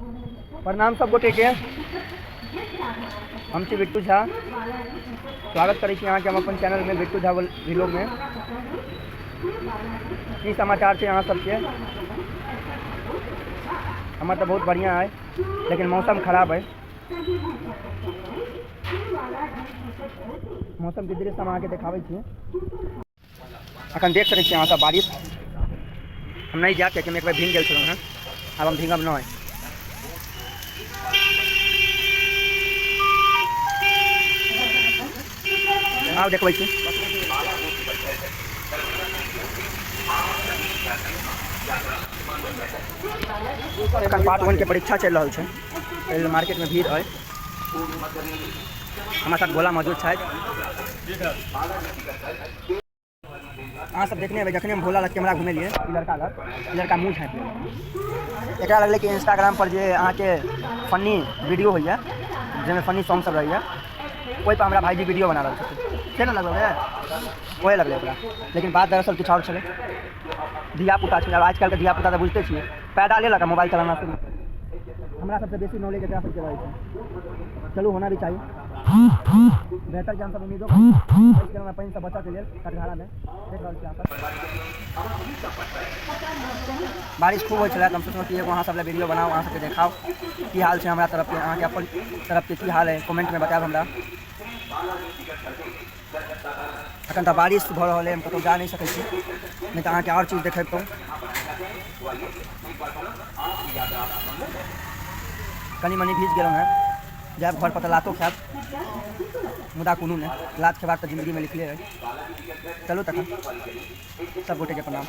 प्रणाम सब गोटे के। हम छी बिट्टू झा, स्वागत करै छी अहाँके हम अपन चैनलमे बिट्टू झा व्लॉगमे। की समाचार छै अहाँ सबके? हमर तऽ बहुत बढ़िआँ है, लेकिन मौसम खराब है। मौसमके दृश्य हम अहाँके देखाबै छी। अखन देख सकै छी अहाँ सब बारिश। हम नहि जायब कियाकि हम एक बेर भींग गेल छलहुँ हेँ, आब हम भींगब नहि। आब देखबै छी। एखन पार्ट 1 के परीक्षा चलि रहल छै, एहि लेल मार्केटमे भीड़ अइ। हमरा साथ भोला मौजूद छथि। अहाँ सब देखने हेबै जखने हम भोला लग कैमरा घुमेलियै ई लड़का लग, ई लड़का मुँह झाँपि लेलक। एकरा लगलै कि इंस्टाग्राम पर जे अहाँके फनी वीडियो होइए, जाहिमे फनी सॉन्ग सब रहैए, ओहिपर हमरा भाइजी वीडियो बना रहल छथिन, से ने लगलै रे, ओहे लगलै ओकरा। लेकिन बात दरअसल किछु आओर छलै। धियापुता छै, आब आजकलके धियापुता तऽ बुझिते छियै, पैदा लेलक आ मोबाइल चलाना शुरू। हमरा सबसँ बेसी नॉलेज एकरा सबके रहै छै। चलू, होना भी चाही। बेहतर के हमसब उम्मीदो करै पानिसँ बचऽके लेल कटघारामे। देख रहल छी अहाँ सब, बारिश खूब होइ छलै, तऽ हम सोचलहुँ कि एगो अहाँ सब लए वीडियो बनाउ, अहाँ सबके देखाउ की हाल छै हमरा तरफके। अहाँके अपन तरफके की हाल है, कमेंटमे बतायब हमरा। अखन तऽ बारिश भऽ रहल है, हम कतहु जा नहि सकै छी, नहि तऽ अहाँके आओर चीज देखेतहुँ। कनि मनि भीज गेलहुँ हेँ, जायब घर पर तऽ लातो खायब, मुदा कोनो नहि, लात खेबाक तऽ जिन्दगीमे लिखले है। चलू तखन, सब गोटेके प्रणाम।